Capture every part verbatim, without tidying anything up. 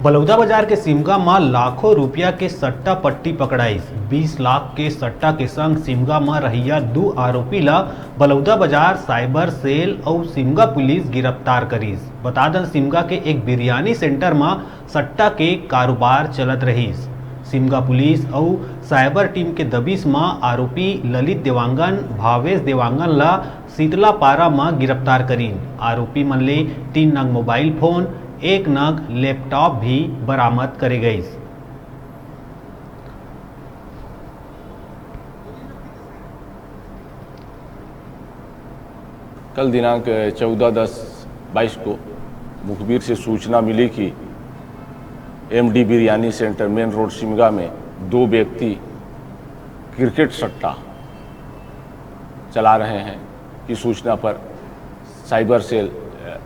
बलौदा बाजार के सिमगा म लाखों रुपया के सट्टा पट्टी पकड़ाइस। बीस लाख के सट्टा के संग सिमगा म रहइया दू आरोपी ल बलौदा बाजार साइबर सेल अउ सिमगा पुलिस गिरफ्तार करिस। बता दन, सिमगा के एक बिरयानी सेंटर म सट्टा के कारोबार चलत रहिस। सिमगा पुलिस अउ साइबर टीम के दबिश म आरोपी ललित देवांगन, भावेश देवांगन ल शीतलापारा म गिरफ्तार करिन। आरोपी मन ले तीन नग मोबाइल फोन, एक नग लैपटॉप भी बरामद करे गइस। कल दिनांक चौदह दस बाईस को मुखबिर से सूचना मिली कि MD biryani centre, main road, Simga में दो व्यक्ति क्रिकेट सट्टा चला रहे हैं की सूचना पर साइबर सेल, अ,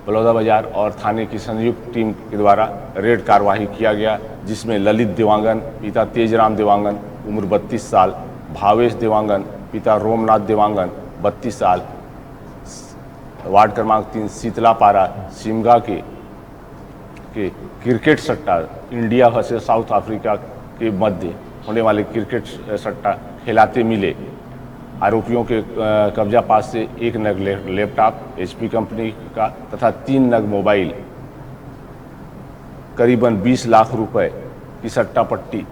बलौदा बाजार और थाने की संयुक्त टीम के द्वारा रेड कार्यवाही किया गया, जिसमें ललित देवांगन, पिता तेजराम देवांगन, उम्र बत्तीस साल, भावेश देवांगन, पिता रोमनाथ देवांगन, बत्तीस साल, वार्ड क्रमांक तीन, शीतलापारा, सिमगा के, के क्रिकेट सट्टा, इंडिया वर्सेस साउथ अफ्रीका के मध्य होने वाले क्रिकेट सट्टा खेलाते मिले। आरोपियों के, अ, कब्जा पास से एक नग ले-, लैपटॉप एचपी कंपनी का तथा तीन नग मोबाइल, करीबन बीस लाख रुपए की सट्टा पट्टी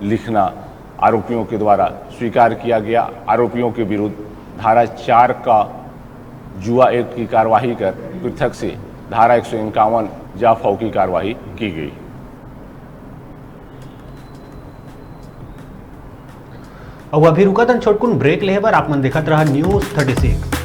लिखना आरोपियों के द्वारा स्वीकार किया गया। आरोपियों के विरुद्ध धारा चार का जुआ एक्ट की कार्यवाही कर पृथक से धारा एक सौ इक्यावन जाफाव की कार्यवाही की गई। अउ अभी रुकत हन छोटकुन ब्रेक लेहे बर। आप मन देखत रहा न्यूज़ थर्टी सिक्स।